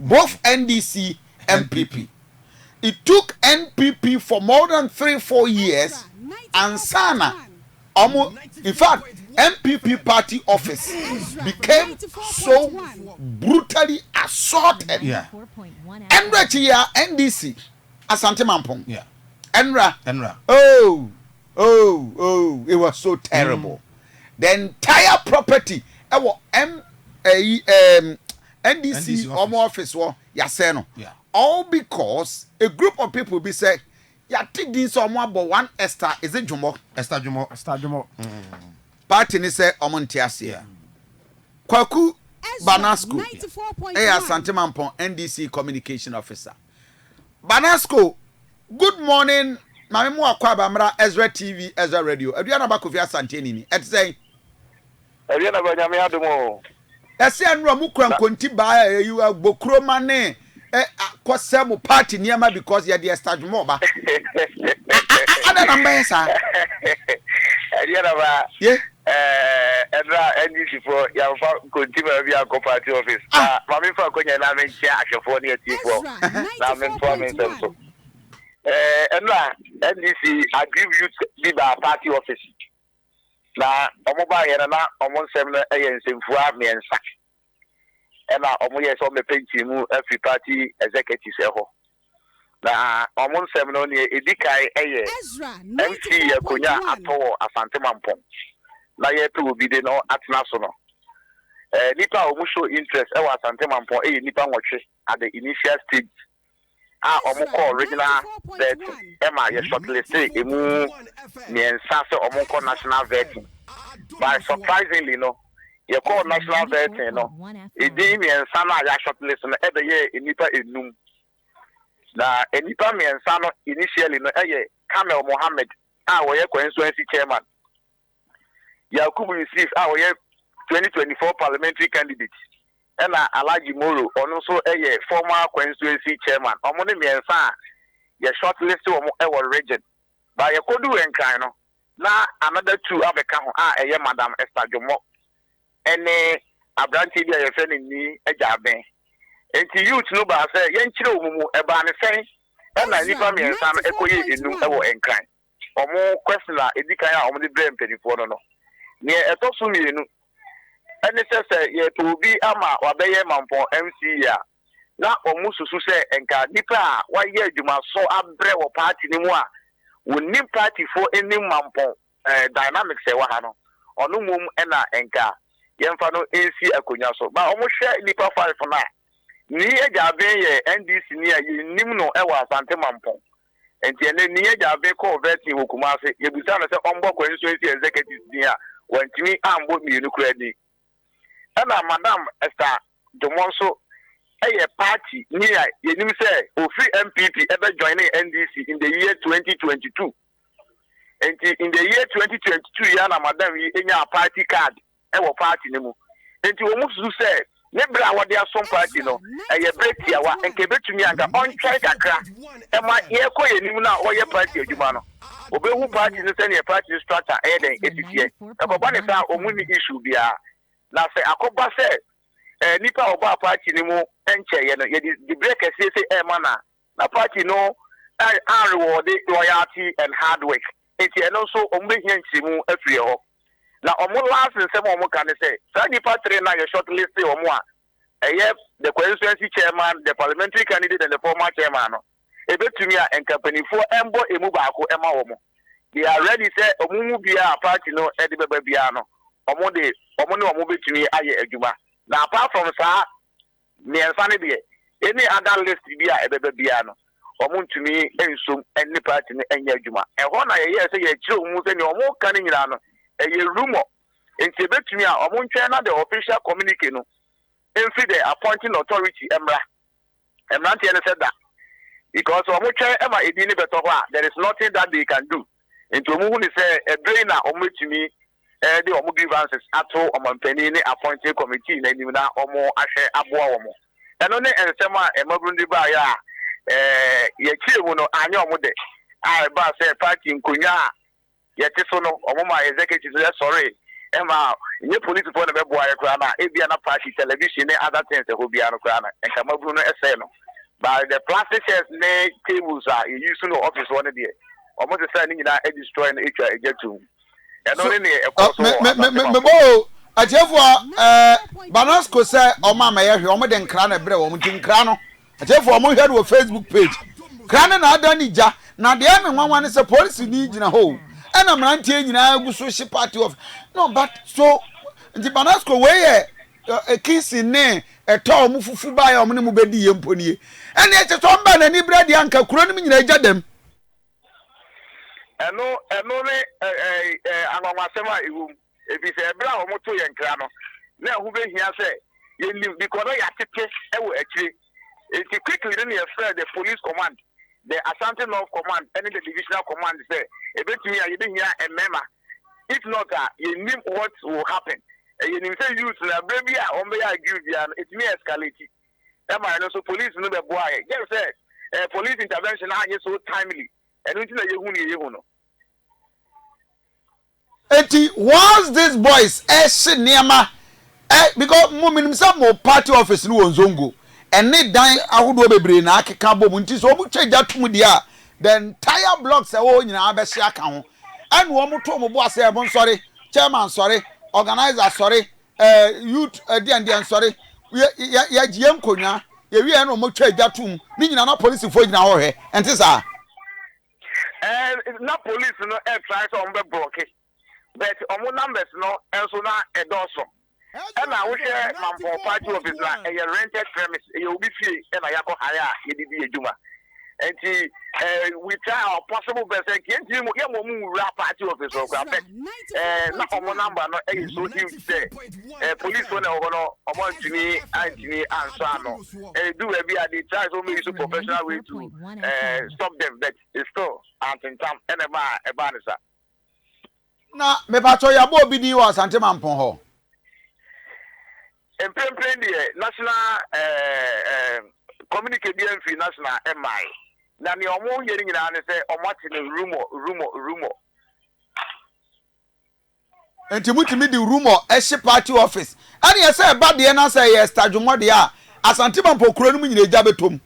Both NDC, NPP. It took NPP for more than 3, 4 years ansana ɔmo, in fact, NPP party office became so brutally assaulted. Ɛnra akyi yi a, NDC Asante Mampong. Ɛnra. Ɛnra. Oh, it was so terrible. The entire property ɛwɔ M ɛyi NDC NDC ɔmo office wɔ yasɛ no. All because a group of people bi sɛ yate din sɛ ɔmo abɔ one Esther, is it Jumo? Esther Jumo. Esther Jumo. Party ni sɛ ɔmo nte aseɛ. Kwaku Banasco ɛyɛ Asante Mampong NDC communication officer. Banasco, good morning. Maame mu akɔ abamra Ezra TV, Ezra Radio. Aduana ba Kofi Asante nini. Ɛte sɛn? Ɛdeɛ na bɛnyame adom o. Ɛsɛ ɛnura mu kura nkonti baa ɛyi gbokuroma ne ɛ akɔsɛ mo party nneɛma because yɛde Esther Jumo ɔba. Ada na mbɛyɛ saa. Ɛdeɛ na ba Ye. Ɛnra NDC foɔ yɛmfa nkonti ma bi ankɔ party office. Na ma memfa akɔnya na menkyia ahwɛfoɔ ne atiefoɔ na memfoa me nsɛm so. Ɛnra NDC aggrieved youth bi baa party office na ɔmo baayɛ no, na ɔmo nsɛm no yɛ nsɛmfua mmiɛnsa, ɛna ɔmo yɛ sɛ ɔmo pɛ nkyɛnmu afiri party executives ɛhɔ. Na ɔmo nsɛm no, nea edi kan yɛ MC akonnwa a atɔ wɔ Asante Mampɔn na yɛpɛ obi de no atena so no, nipa a ɔmo show interest ɛwɔ Asante Mampɔn ɛyɛ nipa 8 at the initial stage a ɔmo kɔɔ regional vetting, ɛma yɛ shortlist emu mmiɛnsa sɛ ɔmo nkɔ national vetting. But surprisingly no, yɛkɔɔ national vetting no, edin mmiɛnsa no a yɛ shortlist no ɛbɛyɛ nipa enum. Na nipa mmiɛnsa no initially no ɛyɛ Kamel Mohammed a wɔyɛ constituency chairman, Yakubu Yusuf a wɔyɛ 2024 parliamentary candidate, ɛna Alhaji Moro, ɔno nso ɛyɛ former constituency chairman. Ɔmo ne mmiɛnsa a yɛ shortlist wɔn ɛwɔ region ba. Yɛkɔdu Nkran no na another two abɛka ho a ɛyɛ Madam Esther Dwomo ɛne aberanteɛ bi a yɛfrɛ no Ni Agya Abɛn. Nti youth no baa sɛ yɛnkyerɛ wɔn mu ɛbaa ne sɛn ɛna nnipa mmiɛnsa no ɛkɔyɛ enum ɛwɔ Nkran. Ɔmo question a edi kan a ɔmo de brɛ mpanimfoɔ no, nea ɛtɔ so mmienu ɛne sɛ yɛpɛ obi ama wabɛyɛ Mampɔn MCE a, na ɔmo susu sɛ nka nipa a wayɛ adwumaso abrɛ wɔ party no mu a wɔnim partyfoɔ anim Mampɔn dynamics ɛwɔ ha no, ɔno mmom ɛna nka yɛmfa no nsi akonnwa so. Ba ɔmo hwɛ nipa five no a, Ni Agya Aben yɛ NDC ni a yɛnim no ɛwɔ Asante Mampɔn. Nti ɛnɛ Ni Agya Aben kɔɔ vetting wɔ Kumase, yɛbusa no sɛ ɔmbɔ constituency executive din a, wɔntumi ambɔ mmienu kura din. Ɛna Madam Esther Dwomo nso ɛyɛ party ni a yɛnim sɛ ofiri NPP ɛbɛ join ne NDC in the year 2022. Nti in the year 2022 yi ana madam yi enya party card ɛwɔ party no mu. Nti wɔn susu sɛ ne bere a wɔde asom party no ɛyɛ bere tiawa, nka ebetumi anka ɔntwɛn kakra ɛma yɛkɔ yɛn nim no a ɔyɛ party adwuma no, obehu party no sɛnea party no structure ɛyɛ dɛn esisiɛ. Ɛkɔba ne saa, ɔmo ni issue biara. Na sɛ akɔba sɛ nipa a ɔbaa party no mu nkyɛn no, yɛde dibere kɛseɛ sɛ ɛɛma na party no anreward loyalty and hard work. Nti ɛno nso ɔmo behia nkyerɛmu afiri hɔ. Na ɔmo last nsɛm a ɔmo ka ne sɛ saa nipa three na yɛ short list ɔmo a ɛyɛ the constituency chairman, the parliamentary candidate and the former chairman no, ebetumi a nka mpanimfoɔ ɛmbɔ emu baako ɛma wɔn. They are ready sɛ ɔmo mu biara party no ɛde bɛba biara no, ɔmo de ɔmo ne ɔmo betumi ayɛ adwuma. Na apart from saa mmiɛnsa no deɛ, any other list bi a ɛbɛba biara no, ɔmo ntumi nsom ɛne party no ɛnyɛ adwuma. Ɛhɔ na yɛyɛ sɛ yɛkyerɛ ɔmo sɛ nea ɔmo ka no nyinaa no ɛyɛ rumour, nti ebetumi a ɔmo ntwɛn na the official communique no mfi the appointing authority mmra. Mmeranteɛ no sɛ da because ɔmo twɛn ɛma edi ne bɛtɔ hɔ a, there is nothing that they can do. Nti ɔmo hu ne sɛ ɛbere yi na ɔmo etumi ɛde ɔmo grievances ato ɔmampanin ne appointing committee n'anim na ɔmo ahwɛ aboa wɔn. Ɛno ne nsɛm a ɛmabunu de baayɛ a yɛkyerɛ mu no anyɛ ɔmo de a ɛbaa sɛ party nkonnwa a yɛte so no, ɔmo ma executive yɛ sɔre. Ɛma nyɛ polisifoɔ na ɛbɛboa yɛ koraa no a, ebia na party, television ne other things ɛhɔ biara no koraa no, nka mmabunu no sɛe no. But the plastic chairs ne tables a yɛ use no wɔ office hɔ no deɛ, wɔn sesaa ne nyinaa destroy no atwa gya tum. Ɛno ne neɛ ɛkɔɔ so wɔ Asante Mampong. Mebɔ o, atiefoɔ ɛɛ Banasco sɛ wɔn a mɛyɛ hwee, wɔn de nkra na ɛbrɛ wɔn nti nkra no Atiefo a wɔhwɛ no wɔ Facebook page kra no na ada ne gya na deɛ ɛyɛ me nwanwa ne sɛ polisini gyina hɔ o ɛna mmeranteɛ nyinaa gu so hye party of no but so nti Banasco wei yɛ kisi ne ɛtɔ a wɔn fufu baeɛ a wɔn ne mo bɛdi yɛ mpo nie ɛne ɛkyɛ sɛ wɔn baa n'ani berɛ deɛ anka kuro no mu nyinaa gya dɛm. Ɛno ɛno ne ɛ ɛ anwanwasɛm a ɛwɔ mu. Efisɛ bere a wɔtoo yɛn nkra no, na ɛho behia sɛ yenim because na yɛatete wɔ akyire. Enti quickly no na yɛfrɛɛ the police command, the Ashanti North command ne the divisional command sɛ ebetumi a yebehia mmarima. If not a, yennim what will happen. Yenim sɛ youths no bere bi a wɔbɛyɛ argue biara no, etumi escalate. Ɛma ɛno nso police no bɛboaa yɛn. Just sɛ police intervention no anyɛ so timely, ɛno nti na yehu nea yehu no. Enti whilst these boys ɛhye nneɛma ɛ because mo menim sɛ mo party office no wɔ Nzongo ɛne dan ahodoɔ bebree na akeka abɔ mu nti sɛ wɔn twa gya tom deɛ a the entire blocks ɛwɔ hɔ nyinaa bɛhye aka ho ɛna wɔn to wɔn bo ase ɛ mo nsɔre chairman sɔre organizer sɔre ɛɛ youth ɛdeɛn deɛn sɔre yɛ yɛ yɛgye yɛn nkonnwa yɛwie ɛna wɔn twa gya tom ne nyinaa na polisifoɔ gyina hɔ hwɛ ɛnte saa. Ɛɛ na police no ɛtry sɛ ɔmo bɛ blocke but ɔmo numbers no nso na ɛdɔɔso. Ɛna wohwɛ Mampɔn party office no a ɛyɛ rented premise, ɛyɛ obi fie ɛna yɛakɔ hire a yɛde di adwuma. Nti ɛɛ we try our possible best sɛ nka yɛntumi mo yɛmma ɔmo nwura party office hɔ koraa but ɛɛ na ɔmo number no ɛyɛ so huge sɛ ɛɛ police foɔ na ɛwɔ hɔ no ɔmo antumi antumi ansɔ ano. Ɛdu baabi a they try sɛ wɔn use professional way to eh, stop them but still antentam ɛna ɛmaa ɛbaa ne sa. Na mepakyɛw yɛabɔ obi din wɔ Asante Mampong hɔ? Mprempren deɛ national eh, eh, communique biara mfiri national mmae. Na nea wɔyɛ no nyinaa ne sɛ wɔate no rumour, rumour, rumour. Nti motumi de rumour hye party office ɛneɛ sɛ ɛba deɛ na sɛ ɛyɛ Esther Dwomɔ deɛ a Asante Mampɔ kuro no mu nyina egya bɛtɔ mu.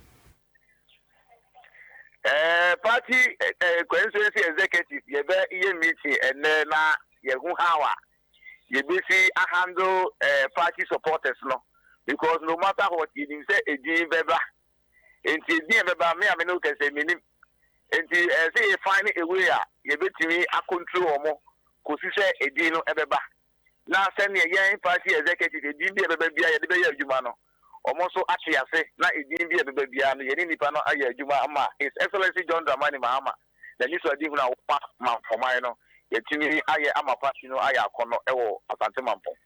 Eh, party eh, constituency executive yɛbɛ yɛ meeting ɛnɛ na yɛhu how a yɛbɛsi ahandle eh, party supporters no because no matter what yɛnim sɛ edin bɛba. Enti edin a ɛbɛba, me a me ne wo kasa yi, mennim. Enti ɛsɛ sɛ yɛ find a way a yɛbɛtumi a control wɔn kɔsi sɛ edin no ɛbɛba. Na sɛdeɛ yɛn party executive, edin bi a ɛbɛba biara yɛde bɛyɛ adwuma no, wɔn nso ate ase na edin bi a ɛbɛba biara no, yɛne nnipa no ayɛ adwuma ama His Excellency John Dramani Mahama n'anisoadehunu a wɔma Mampɔman no, yɛatumi ayɛ ama party no ayɛ akɔnnɔ wɔ Asante Mampɔn.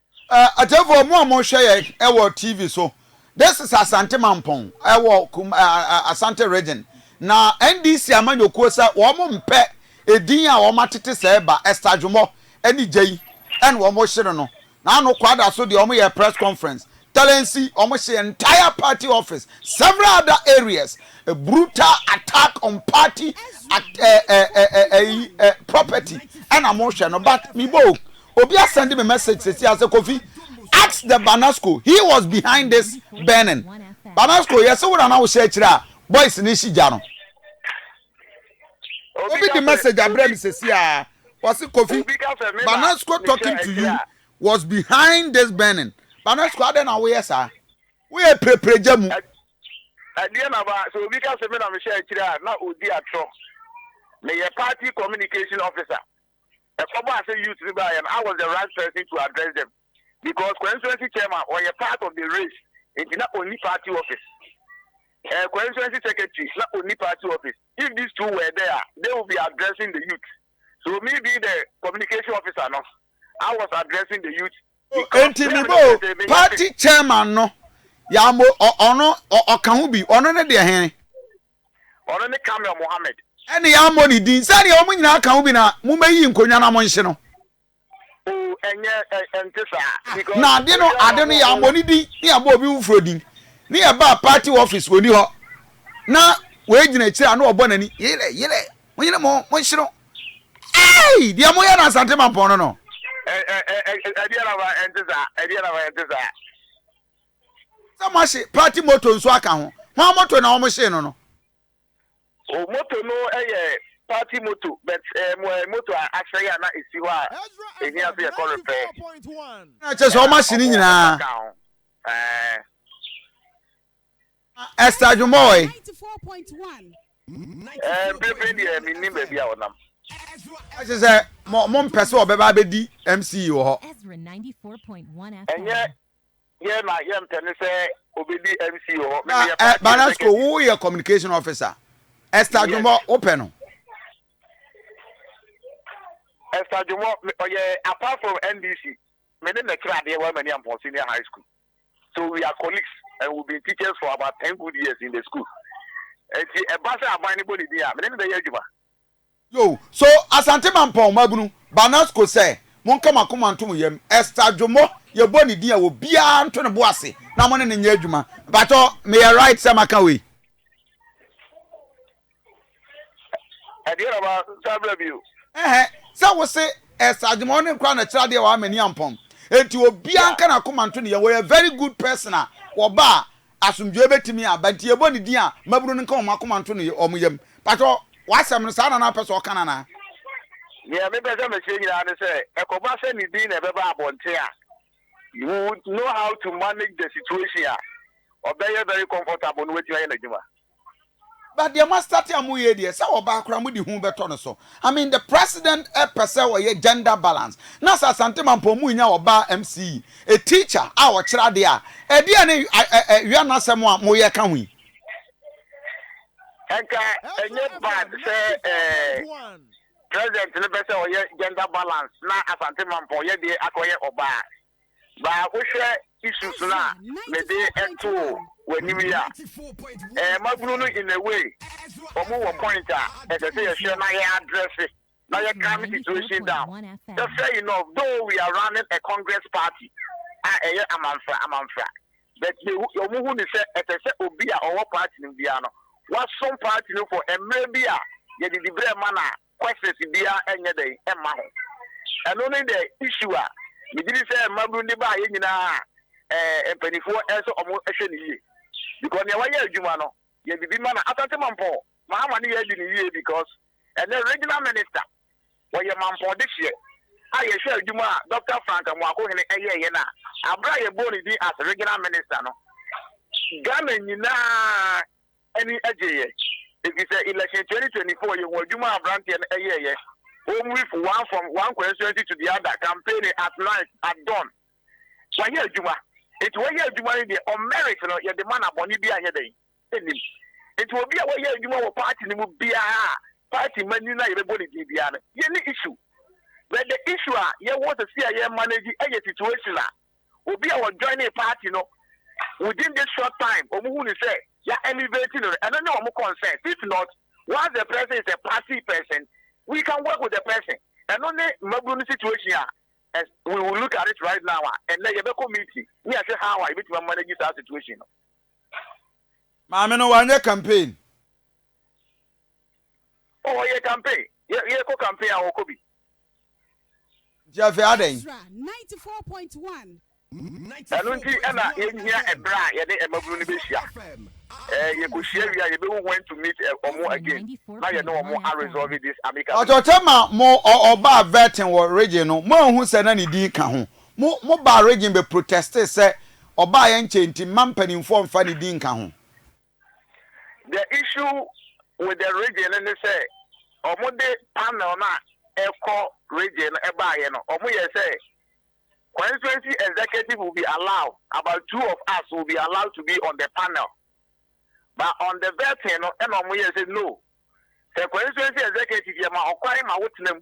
Atiefoɔ, mo a mohwɛ yɛn wɔ TV so, this is Asante Mampong wɔ Kum Asante region. Na NDC amanyɔkuo sɛ wɔn mpɛ edin a wɔn atete sɛ ɛba Esther Dwomɔ ne Gyei ɛna wɔn hye no no. Na ano Kwada so deɛ wɔn yɛ press conference. Talensi wɔn hye entire party office, several other areas. A brutal attack on party at, eh, eh, eh, eh, eh, property ɛna mo hwɛ no but me bo. Obi asɛnde me message sɛsi ara sɛ Kofi ask the Banasco he was behind this burning. Banasco yɛse wo na na wohyɛ akyire a boys no hye gya no. Obi de message abrɛ me sɛsi ara ɔse Kofi Banasco talking to you was behind this burning. Banasco adɛn na woyɛ saa? Woyɛ pirepire gya mu. Ɛdeɛ na ba sɛ obi ka sɛ me na mehyɛ akyire a na ɔdi atorɔ. Meyɛ party communication officer. Ɛkɔbaa sɛ youth no baeɛ no, I was the right person to address them because constituency chairman ɔyɛ part of the race nti na ɔnni party office. Eh, constituency secretary na ɔnni party office. If these two were there, they will be addressing the youth. So me being the communication officer no, I was addressing the youth. Enti me bo party chairman no, yɛammo ɔno ɔka ho bi, ɔno ne deɛ hene? Ɔno ne Kamel Mohammed. Ɛne yɛammɔ ne din. Sɛdeɛ wɔn nyinaa ka ho bi na mommɛyi nkonnwa na monhye no. Oh, ɛnyɛ, ɛnte saa. Because Na ade no, ade no yɛammɔ ne din, ne yɛabɔ obi foforɔ din. Ne yɛbaa party office, ɔnni hɔ. Na wei gyina akyire a na ɔbɔ n'ani, yerɛ, yerɛ, monyere mo ho, monhye no. Ei! Deɛ moyɛ no Asante Mampɔn no no. Ɛdeɛ na ma ɛnte saa, ɛdeɛ na ma ɛnte saa. Sɛ moahye party moto nso aka ho. Hwan moto na wɔn hyee no no? O moto no yɛ party moto but ɛɛ moto a asɛe a na esi hɔ a ehia sɛ yɛkɔ repair. Na kyerɛ sɛ wɔn ahye ne nyinaa. Ɛɛ. Esther Adwumɔ ɛ. Ɛɛ mprempren deɛ mennim baabi a ɔnam. Ɛkyɛ sɛ mo mo mpɛ sɛ ɔbɛba abɛdi MC wɔ hɔ. Ɛnyɛ yɛ na yɛmpɛ ne sɛ obedi MC wɔ hɔ. Na ɛ Banasco wo yɛ communication officer. Esther Adwumɔ wopɛ no? Esther Adwumɔ ɔyɛ apart from NDC me ne no kyerɛ adeɛ wɔ Amani Ampɔn Senior High School. So we are colleagues and we've been teachers for about 10 good years in the school. Enti ɛba sɛ aban no bɔ ne din a, me ne no bɛyɛ adwuma. Yo, so Asante Mampɔn mmabunu, Banasco sɛ, monka mo akoma nto mo yam, Esther Dwomo, yɛbɔ ne din a obiara nto ne bo ase na mo ne no nyɛ adwuma. Mpakyɛw, meyɛ right sɛ maka wei? Ɛdeɛ na ma san bra bio. Ɛhɛ, sɛ wo se Esther Agyemang ɔne nkora na ɛkyerɛ adeɛ wɔ Amani Ampɔn. Enti obiara nka n'akoma nto ne yam. Ɔyɛ very good person a ɔba a asomdwoeɛ bɛtumi aba. Nti yɛbɔ ne din a mmabunu no nka wɔn akoma nto ne wɔn yam. Pakyɛ w'asɛm no saa na na wopɛ sɛ ɔka no anaa? Nea mepɛ sɛ mekyerɛ nyinaa ne sɛ ɛkɔba sɛ ne din na ɛbɛba abɔnten a, we would know how to manage the situation a ɔbɛyɛ very comfortable na watumi ayɛ n'adwuma. But deɛ mo starte a mo yɛ deɛ sɛ ɔbaa koraa mo de hu bɛtɔ no so. I mean the president pɛ sɛ ɔyɛ gender balance na sɛ Asante Mampɔn mo nnya ɔbaa MC a teacher a ɔkyerɛ adeɛ a ɛdeɛn ne wia n'asɛm a mo yɛ ka ho yi. Nka ɛnyɛ bad sɛ eh, president no pɛ sɛ ɔyɛ gender balance na Asante Mampɔn yɛ deɛ akɔyɛ ɔbaa. Ba wohwɛ issues no a mede too w'anim yi a, eh, mmabunu no in a way wɔn wɔ point a ɛsɛ sɛ yɛhwɛ na yɛ address na yɛ calm situation down. Sɛ fair enough, though we are running a congress party a ɛyɛ amanfra amanfra, but yɛhu wɔn hu ne sɛ ɛsɛ sɛ obi a ɔwɔ party no mu biara no wasom party no for mmerɛ bi a yɛde dibrɛ ma no a questions biara nyɛ dɛn mma ho. Ɛno ne the issue a megye di sɛ mmabunu de baayɛ nyinaa a eh, mpanimfoɔ ɛsɛ wɔn hwɛ no yie because nea wayɛ adwuma no yɛ biribi ma no. Asante Mampɔn Mahama ne yɛ adi no yie because ɛnɛ regional minister wɔyɛ Mampɔn dehyeɛ a yɛhwɛ adwuma a Doctor Frank Amoakohene ɛyɛɛyɛ no a aberɛ a yɛbɔɔ ne din as regional minister no Ghana nyinaa ani gyeeɛ efisɛ election 2024 yɛhu adwuma a abranteɛ no yɛeɛ, ɔmove one from one constituency to the other campaigning at night at dawn, wayɛ adwuma nti wayɛ adwuma no deɛ on merit no yɛde ma no a bɔne biara nyɛ dɛn nnim nti obi a wayɛ adwuma wɔ party no mu biara a party mani no a yɛbɛbɔ ne din biara no yɛnni issue but the issue a yɛwɔ sɛsi a yɛ manage yɛ situation a Obi a wɔ joinee party no within this short time wɔn hu no sɛ ya elevate no no ɛno ne wɔn concern if not once the person is a party person we can work with the person ɛno ne mmabunu no situation a we will look at it right now a ɛnɛ yɛbɛkɔ meeting ne yɛahwɛ how a yɛbɛtumi amanage saa situation no. Maame no wanyɛ campaign. Oh ɔyɛ campaign yɛ yɛkɔ campaign a ɔkɔ bi. Nti afei adɛn? Ɛno nti na yɛhia ɛberɛ a yɛne mmabunu no bɛhyia. Eh, yɛkɔhyia wie a yɛbɛhu when to meet wɔn again na yɛne wɔn a resolve this amicably. Ɔkyɛ ma mo ɔbaa vetting wɔ region no mo anhu sɛ na ne din ka ho? Mo mo baa region bɛ protestee sɛ ɔbaeɛ nkyɛ nti mma mpanimfoɔ mfa ne din nka ho? The issue with the region no ne sɛ wɔn de panel no a ɛkɔ region no ɛbaayɛ no wɔn yɛ sɛ constituency executive will be allowed, about two of us will be allowed to be on the panel, but on the vetting no ɛna wɔn yɛ sɛ no, sɛ constituency executive yɛ ma ɔkwan ma wotena mu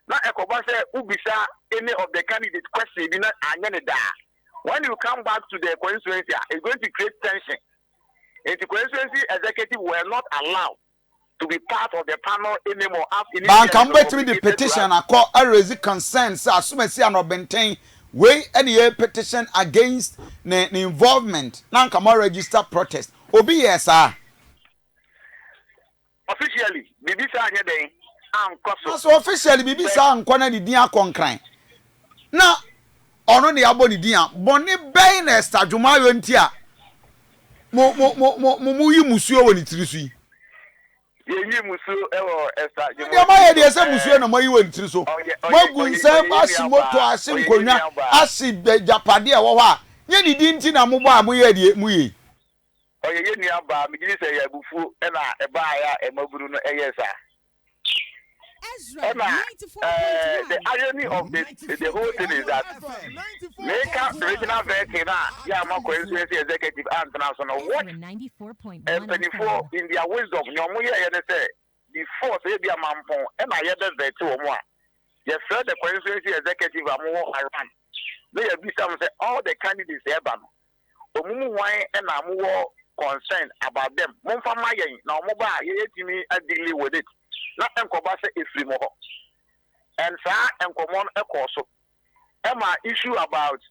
na ɛkɔba sɛ wobisa any of the candidate question bi na anyɛ ne daa, when you come back to the constituency a, it's going to create tension. Nti constituency executive were not allowed to be part of the panel anymore as Ba initially anka no mobɛtumi de communicated to petition us. akɔ a raise concern sɛ asomasi anɔbenten wei ne yɛ petition against ne ne involvement na anka mo a register protest. Obi yɛɛ saa? Officially biribi saa anyɛ dɛn ankɔ Na so sɛ officially biribi but. saa ankɔ na ne din akɔ nkran. Na ɔno na yɛabɔ ne din a, bɔne bɛn na Esther Dwomo ayɔ nti a mo mo mo mo mo moyi musuo wɔ ne tiri so yi? Yɛyi musuo wɔ Esther Dwomo Deɛ moayɛ tiri deɛ so. sɛ musuo na moayi wɔ ne tiri so. Ɔyɛ ɔyɛ Moagu ɔyɛ nsa ɔyɛ yɛn ahye nua moto, baa. ahye Ɔyɛ yɛn nkonnwa, nua baa. ahye agyapadeɛ a ɛwɔ hɔ a, nyɛ ne din nti na mobɔ a moyɛɛ deɛ moyɛ yi. Ɔyɛ yɛn nua baa. Megye di sɛ ɛyɛ abufuo na ɛbaeɛ a mmabunu no yɛɛ saa. Ɛna eh, the irony of the whole thing is that meka regional vetting a yɛ ama constituency executive antena so no, what mpanimfoɔ in their wisdom nea wɔn yɛɛyɛ ne sɛ before sɛ ebi amampɔn ɛna yɛbɛ vet wɔn a, yɛfrɛ the constituency executive a wɔwɔ around na yɛbisa mo sɛ all the candidates ɛba no, wɔn mu hwan na mowɔ concern about them, momfa ma yɛn na wɔn ba a yɛyɛtumi adeal with it na nkɔba sɛ ɛfiri mo hɔ. And saa nkɔmmɔ no ɛkɔɔ so ɛma issue about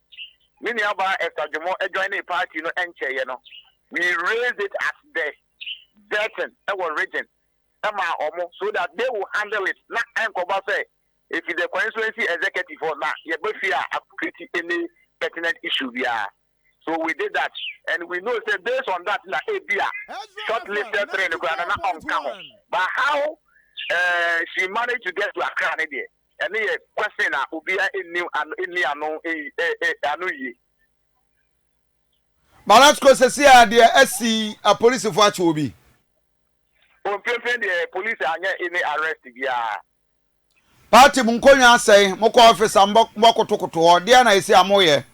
me nuabaa Esther Dwomo joining party no nkyɛeɛ no, we raised it at the vetting ɛwɔ region ɛma ɔmo so that they will handle it na nkɔba sɛ efi the constituency executive hɔ na yɛba fie a create any pertinent issue biara. So we did that and we know say based on that na ebi a shortlisted three no koraa no na ɔnka ho, but how she managed to get to Accra ne deɛ, ɛne yɛ question a obiara nni ano nni ano ano yie. Balasco, sɛsi a deɛ asi, apolisifoɔ akye obi? Mprempren deɛ, police anyɛ any arrest biara. Party mu nkonnwa asɛe, mokɔ office a mobɛkotokoto hɔ, deɛ na ɛsi a moyɛ?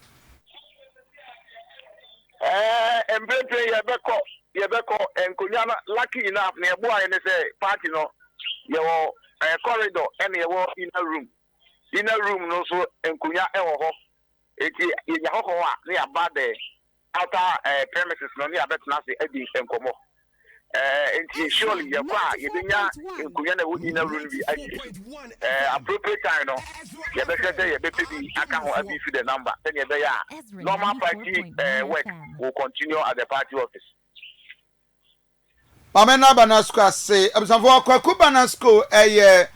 Mprempren yɛbɛkɔ nkonnwa no. Lucky enough, na yɛboa yɛ ne sɛ party no yɛwɔ corridor ɛna yɛwɔ inner room. Inner room no nso nkonnwa ɛwɔ hɔ, eti yɛnya hɔhɔ a ne yɛaba the outer premises no ne yɛabɛtena ase adi nkɔmmɔ. Nti surely yɛkɔ a yɛbɛnya nkonnwa na ɛwɔ inner room bi ayi so. Appropriate time no yɛbɛhwɛ sɛ yɛbɛpɛ bi aka ho abi fi the number sɛnea ɛbɛyɛ a normal party work will continue at the party office. Maame na Banasco ase. Abusuafo, Kwaku Banasco ɛyɛ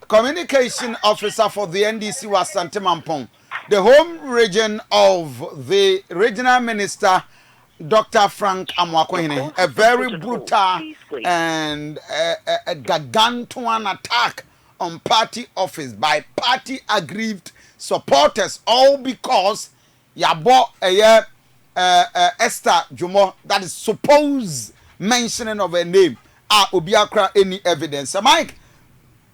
communication officer for the NDC wɔ Asante Mampong, the home region of the regional minister, Dr. Frank Amoakohene. A very brutal and a gargantuan attack on party office by party aggrieved supporters, all because yabɔ ɛyɛ Esther Dwomo, that is supposed mentioning of her name a obi akora any evidence. Sir Mike,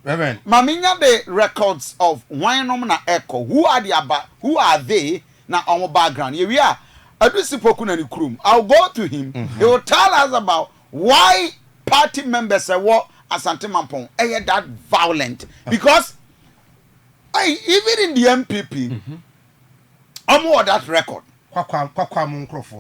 Reverend. Maame nya the records of hwan na ɛkɔ, who are the aba, who are they na ɔmo background. Yɛwie a, Adusi Poku na ne kurom, I will go to him, he will tell us about why party members ɛwɔ Asante Mampong ɛyɛ that violent, because even in the NPP ɔmo wɔ that record. Kwakwa kwakwa mu nkurɔfoɔ.